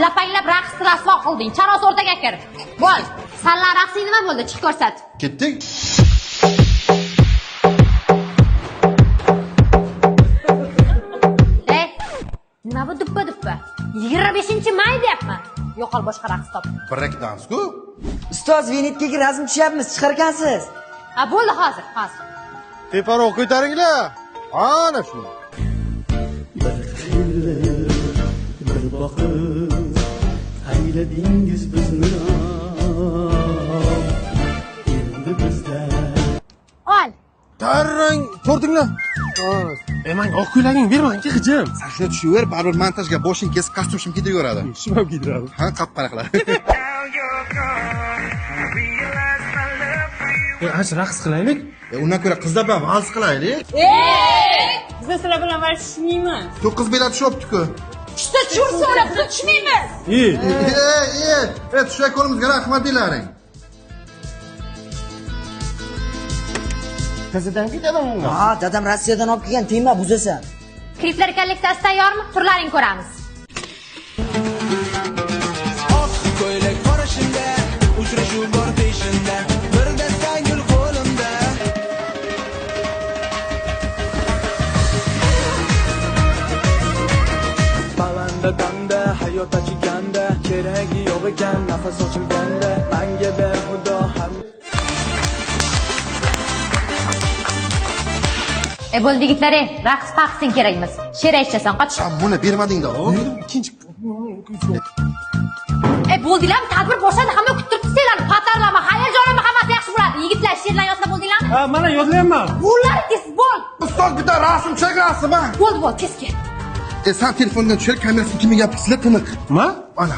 Lapanglab raqsni rasvo qilding. Charos o'rtaga kir. Bo'l. Sanlar raqsing nima bo'ldi? Chiq ko'rsat. Ketdik. Ey, nima bu duppa duppa? 25-may deyapman. Yo'qol, boshqa raqs top. Break dance-ku. Ustoz, Venitkaga rasm tushyapmiz, chiqarkansiz. Ha, bo'ldi hozir, hozir. Teparoq ko'taringlar. Ana shuni. Bir boqib ayladingiz bizni, endi bizda. Ol. Tarrang tortinglar. E, manga oq ko'ylagingni ber, manga g'ijim. San shuni tushaver, baribir montajga boshing kesib kostyum shim ketaveradi. Shim ham kiydiradi. Ha, qap-qara qiladi. E, ancha raqs qilaylik. E, undan ko'ra qizlar bilan vals qilaylik. Biz sizlar bilan vals tushmaymiz. 9 bilan tushyapti-ku. Tushsa tushursa, biz tushmaymiz. E, E, e, e, tushayotganimizga rahmat deylaring. Prezident ketadimi unga? Ha, dadam Rossiyadan olib kelgan, tegma, buzasan. Kliplar kolleksiyasi tayyormi? Turlaring ko'ramiz. Oq ko'ylak qorashimda, uchrashuv bor peshinda, bir dasta gul qo'limda. Palanda damda hayot achiganda, keragi yo'q ekan nafas ochilganda, manga ber xudo ham. E bo'ldi yigitlar, ey, raqs paqsing kerak emas. She'r aytishasan, qoch. San buni bermading-da. Ikkinchi. E bo'ldinglarmi? Tadbir boshlandi, hamma kutib turibdi senlarni. Patarlama, hayajonlama, hammasi yaxshi bo'ladi. Yigitlar, she'rlarni yodlab bo'ldinglarmi? Ha, mana yodlayapman. Bo'llar, tez bo'l. Ustoz, bitta rasm tushak, rasm, ha. Bo'ldi, bo'l, tez kel. E, san telefondan tushar, kamerasi 2 megapiksel tiniq. Nima? Ana.